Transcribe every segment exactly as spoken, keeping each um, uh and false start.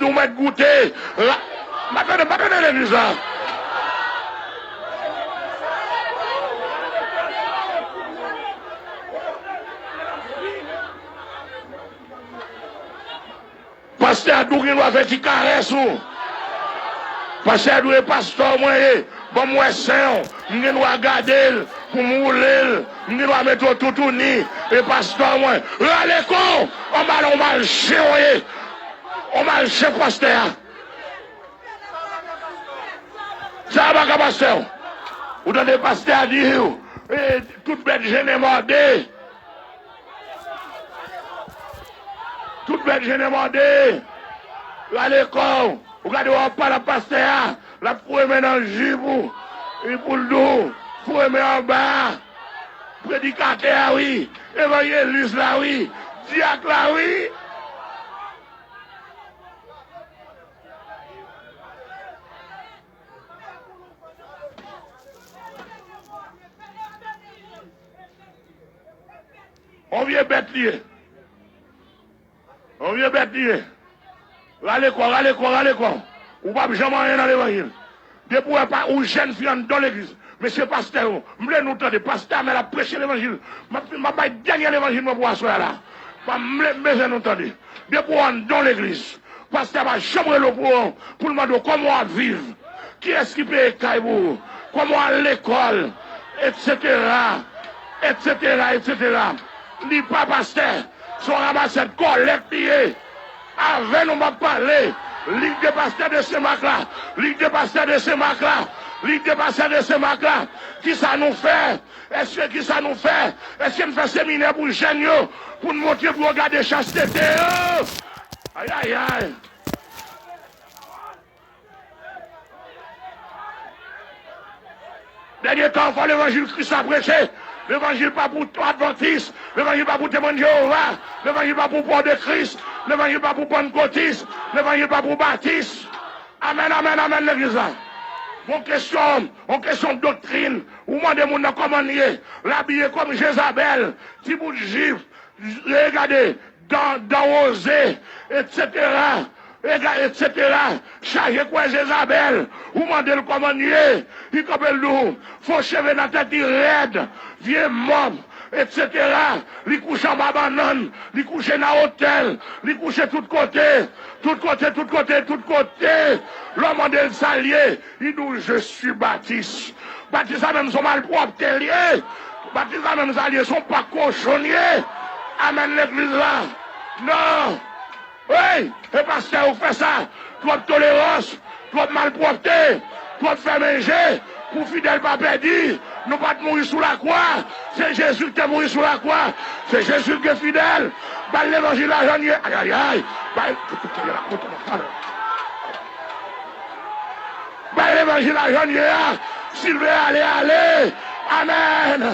ou mèt goute. La, m pa tande, m pa tande legliz la. Pastè a di w gen dwa fè ti karès ou. Pastè a di w e pastè mwen ye. Ban m wè sen w. M gen dwa gade l pou m woule l. M gen dwa mete w toutouni. E pastè mwen. Rale kò w. Anba la w mal chen w ye. W mal chen pastè a. Sa a pa ka pastè w. Ou tande pastè a di w, e, tout bèt jennen mòde. Tout bèt jennen mòde. Rale kò w. Ou gade w ap pale ak pastè a. L ap foure men nan jip ou. Li pou l di w. Foure men anba. Predikatè a wi. Evanjelis la wi. Dyak la wi. On vye bèt li ye. On vye bèt li ye. Rale kò, rale kò, rale kò. Ou p ap janm anyen nan levanjil. Depi w wè pa ou jèn fi anndan legliz, mesye pastè yo, m vle nou tande. Pastè Amèl ap preche levanjil. M ap, m ap bay dènye levanjil mwen pou aswè a la. M vle, m bezwen nou tande. Depi w anndan legliz, pastè a pa janm rele w pou, pou l mande w kòman w ap viv, kiyès ki peye kay pou ou, kòman w al lekòl, etsetera, etsetera, etsetera. Li pa pastè, se yon ramasè kòlèt li ye. Avè nou m ap pale. Lig de pastè de Senmak la, lig de pastè de Senmak la, lig de pastè de Senmak la. Kisa nou fè? Èske kisa nou fè? Èske n fè seminè pou jèn yo, pou n montre pou yo gade chastete yo? Ayayay. Dènye tan, fò levanjil Kris la preche. Levanjil pa pou advantis. Levanjil pa pou temwen Jewova. Levanjil pa pou pò de Kris. Levanjil pa pou pannkotis. Levanjil pa pou batis. Amèn, amèn, amèn, legliz la. Yon kesyon, yon kesyon doktrin. Ou mande moun nan kòman l ye. L abiye kòm Jezabèl. Ti bout jip. E gade, dan, dan woze, etsetera, e ga-, etsetera, chaje kwè Jezabèl, ou mande l kòman l ye, li kanpe l di w, fo cheve nan tèt li rèd, vye mòb, etsetera, li kouche anba bannann, li kouche nan otèl, li kouche tout kote, tout kote, tout kote, tout kote, lè w mande l sa l ye, li di w, je suis baptiste. Batis la menm se yon malpwòpte l ye. Batis la menm sa l ye, se yon pak kochon l ye. Amèn legliz la. Non. Wi, e pastè yo k fè sa. Twòp tolerans, twòp malpwòpte, twòp fèmen je. Pou fidèl pa pèdi, nou pa t mouri sou lakwa. Se Jezi ki te mouri sou lakwa. Se Jezi ki gen fidèl. Ba l levanjil la jan l ye. Ayayay. Ba l Bay levanjil la jan l ye a. Si l vle ale, ale. Amèn.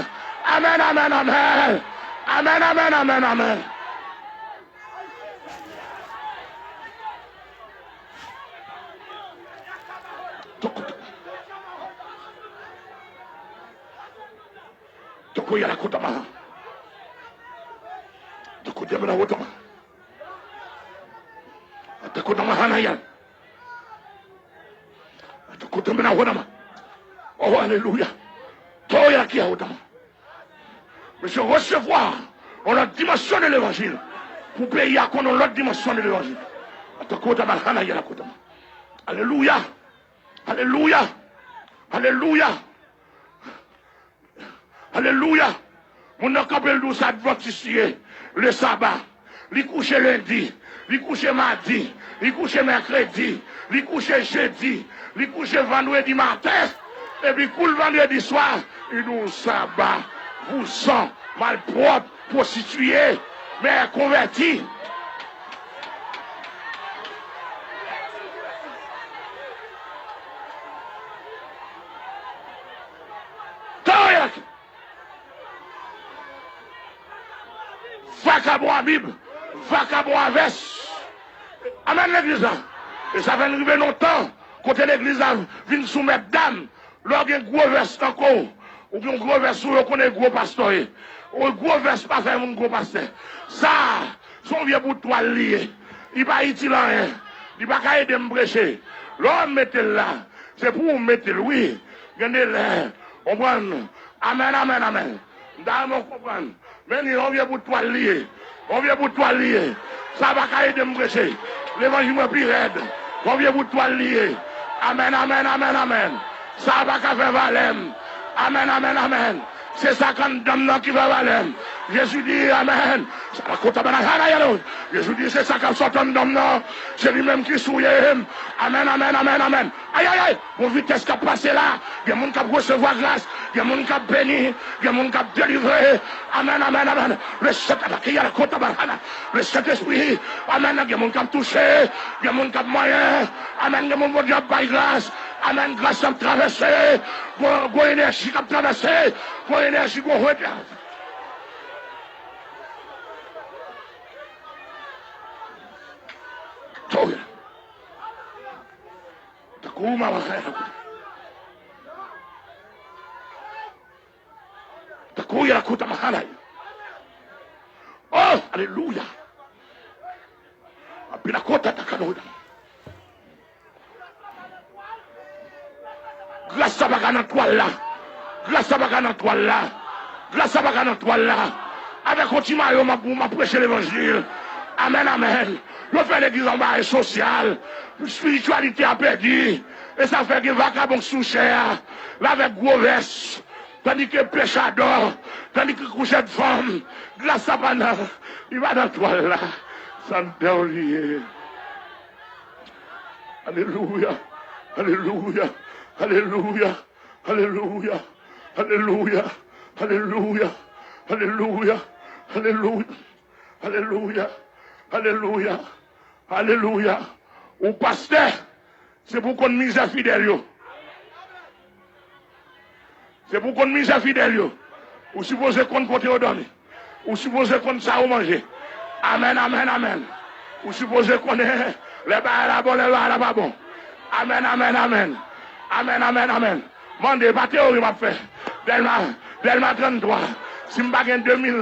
Amèn, amèn, amèn. Amèn, amèn, amèn, amèn. Toko yala kotama. Toko demena wotama. Atako dama hana yan. Atako demena wotama. Oh, alelouya. Toya ki a wotama. Mesye, resevwa yon lòt dimansyon de levanjil. Pou peyi a konn yon lòt dimansyon de levanjil. Atako dama hana yan akotama. Alelouya. Alelouya. Alelouya. Alelouya. Moun nan kanpe l di w se advantis li ye. Le saba. Li kouche lendi. Li kouche madi. Li kouche mèkredi. Li kouche jedi. Li kouche vandredi maten. Epi kou l vandredi swa, li di w saba. Vouzan. Malpwòp. Pwostitiye. Men konvèti. Toya. Vakabon a Bib, vakabon a vès. Amèn legliz la. E sa fè n rive nan tan kote legliz la vin sou mèt dam. Lè w gen gwo vès nan kò w, ou gen gwo vès sou ou, yo konnen gwo pastè w ye. Ou gwo vès pa fè moun gwo pastè. Sa a, se yon vye bout twal li ye. Li pa itil anyen. Li pa ka ede m preche. Lè w mete l la, se pou ou mete l, wi. Gen de lè, konprann. Amèn, amèn, amèn. M ta renmen w konprann. Men li, yon vye bout twal li ye. Yon vye bout twal li ye. Sa pa ka ede m preche. Levanjil mwen pi rèd. Yon vye bout twal li ye. Amèn, amèn, amèn, amèn. Sa pa ka fè valè m. Amèn, amèn, amèn. Se sa k anndan m nan ki fè valè m. Jezi di, amèn. Sa la kota banana la, yalo. Jezi di, se sa k ap sòti anndan m nan. Se li menm ki souye m. Amèn, amèn, amèn, amèn. Ay, ay, ay. Gon vitès k ap pase la. Gen moun k ap resevwa gras. Gen moun k ap beni. Gen moun k ap delivre. Amèn, amèn, amèn. Le Sent-, le Sentespri. Amèn. Gen moun k ap touche. Gen moun k ap manyen. Amèn. Gen moun Bondye ap bay gras. Amèn. Gras ap travèse. Gon, gon enèji k ap travèse. Gon enèji, gon rete. Glory. Takouma mahana. Takoya kuta mahana. Oh, alelouya. Apila kota takanoda. Gras sa pa ka nan twal la. Gras sa pa ka nan twal la. Gras sa pa ka nan twal la. Avèk yon ti mayo, m ap, m ap preche levanjil. Amèn, amèn. Yo fè legliz anba e sosyal. Espirityalite a pèdi. E sa fè gen vakabon k sou chè a. L avèk gwo vès. Tandike pechadò. Tandike kouzèt fanm. Gras sa pa nan. Li pa nan twal la. Sa anndan w li ye. Alelouya. Alelouya. Alelouya. Alelouya. Alelouya. Alelouya. Alelouya. Alelouya. Alelouya. Alelouya. Alelouya. Ou pastè, se pou konn mizè fidèl yo. Se pou konn mizè fidèl yo. Ou sipoze konn kote yo dòmi. Ou sipoze konn sa yo manje. Amèn, amèn, amèn. Ou sipoze konnen lè bagay la bon, lè bagay la pa bon. Amèn, amèn, amèn. Amèn, amèn, amèn. Mande, pa teyori m ap fè. Dèlma, Dèlma tranntwa. Si m pa gen de mil,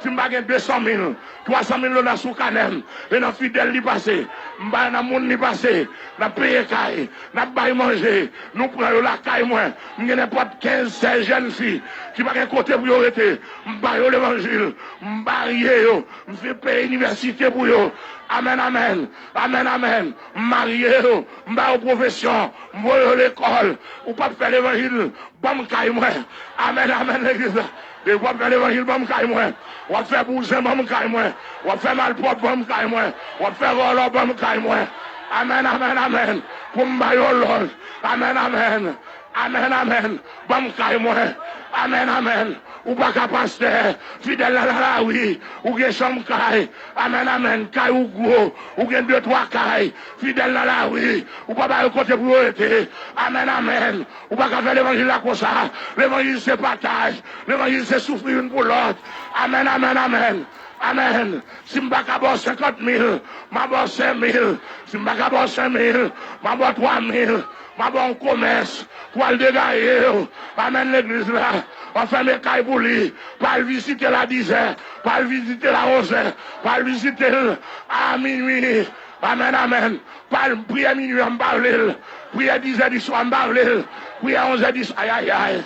si m pa gen de san mil, twa san mil dola sou kanè m, e nan fidèl li pase, m pa nan moun li pase, n ap peye kay, n ap bay manje, nou pran yo lakay mwen. M gen nenpòt kenz, sèz jèn fi ki pa gen kote pou yo rete. M ba yo levanjil. M marye yo. M fin peye inivèsite pou yo. Amèn, amèn. Amèn, amèn. M marye yo. M ba yo pwofesyon. M voye yo lekòl. Ou p ap fè levanjil, ban m kay mwen. Amèn, amèn, legliz la. Depi w ap fè levanjil, ban m kay mwen. W ap fè bouzen, ban m kay mwen. W ap fè malpwòp, ban m kay mwen. W ap fè vòlò, ban m kay mwen. Amèn, amèn, amèn. Pou m ba yo lòj. Amèn, amèn. Amèn, amèn. Ban m kay mwen. Amèn, amèn. Ou pa ka pastè. Fidèl la nan lari. Ou gen chanm kay. Amèn, amèn. Kay ou gwo. Ou gen de, twa kay. Fidèl nan lari. Ou pa ba yo kote pou yo rete. Amèn, amèn. Ou pa ka fè levanjil la konsa. Levanjil se pataj. Levanjil se soufri youn pou lòt. Amèn, amèn, amèn. Amèn. Si m pa ka ba w senkant mil, m a ba w senk mil. Si m pa ka ba w senk mil, m a ba w twa mil. M a ba w yon komès pou al degaye w. Amèn, legliz la. Anfèmen kay pou li. Pa al vizite l a dizè. Pa al vizite l a onzè. Pa al vizite l a minwi. Amèn, amèn. Pa al priyè minwi an, m pa vle l. Priyè dizè di swa, m pa vle l. Priyè onzè di swa, ayayay.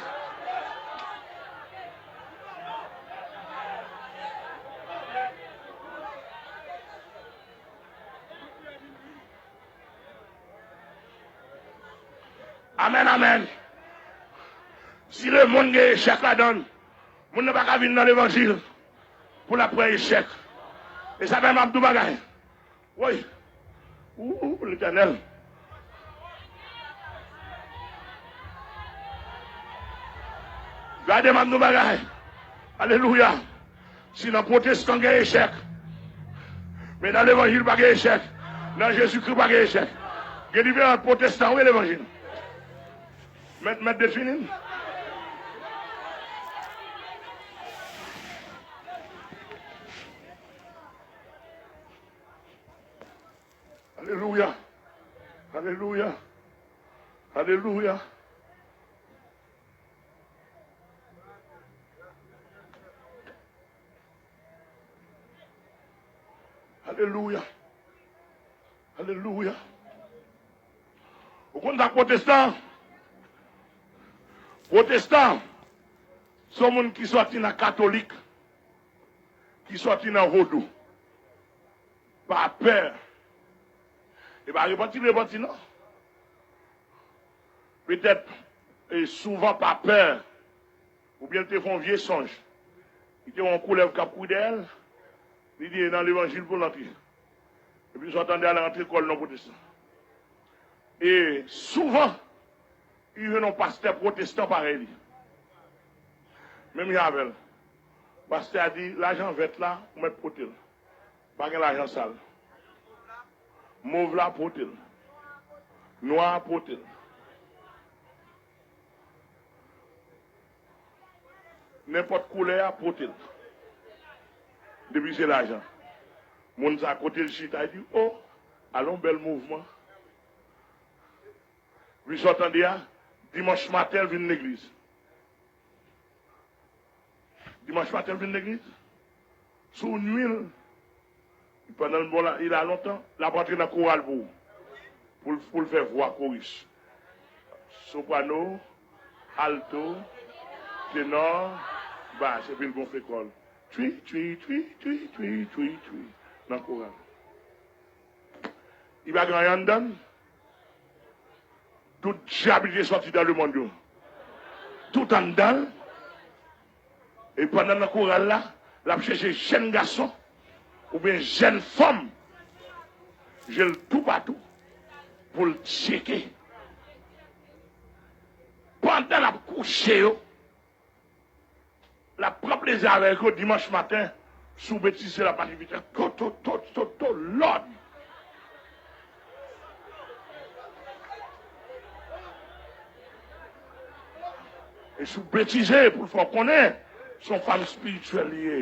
Amèn, amèn. Si lemonn gen echèk ladan l, moun nan pa ka vin nan levanjil pou l ap pran echèk. E sa fè m ap di w bagay. Woy! Ou, Letènèl. Gade, m ap di w bagay. Alelouya. Si nan pwotestan gen echèk, men nan levanjil pa gen echèk. Nan Jezikri pa gen echèk. Gen diferans pwotestan wi levanjil. Mèt, mèt defini l. Alelouya. Alelouya. Alelouya. Alelouya. Alelouya. Ou konn sa pwotestan? Pwotestan, se yon moun ki sòti nan katolik, ki sòti nan vodou. Pa pè. E pa repanti, repanti, non. Petèt, e souvan pa pè. Oubyen l te fè yon vye sonj. Li te wè yon koulèv k ap kouri dèyè l. Li di, e nan levanjil pou l antre. Epi sa w tande a, l rantre kò l nan pwotestan. E souvan, li jwenn yon pastè pwotestan parèy li. Menm jan avè l. Pastè a di, lajan vèt la, ou mèt pote l. Pa gen lajan sal. Mov la, pote l. Nwa a, pote l. Nenpòt koulè a, pote l. Depi se lajan. Moun sa kote l chita, li di, o, alon bèl mouvman. Wi, sa w tande a, dimanch maten, l vin legliz. Dimanch maten, l vin legliz. Si w nwi l, pandan l bon la, li la lontan, l ap antre nan koral pou ou. Pou l, pou l fè vwa koris. Soprano, alto, tenò, bas, epi l gonfle kò l. Twi, twi, twi, twi, twi, twi, twi, nan koral. Li pa gen anyen anndan l. Tout dyab ki te sòti dan lemonn yo. Tout anndan l. E pandan nan koral la, l ap chèche jèn gason oubyen jèn fanm. Je l toupatou pou l tcheke. Pandan l ap kouche yo, l ap pran plezi avèk yo dimanch maten, si w betize, l ap manifeste to, to, to, to, to, lòd. E si w betize, pou l fè w konnen, se yon fanm espirityèl li ye.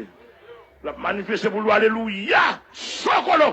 L ap manifeste pou l, alelouya, sokolo.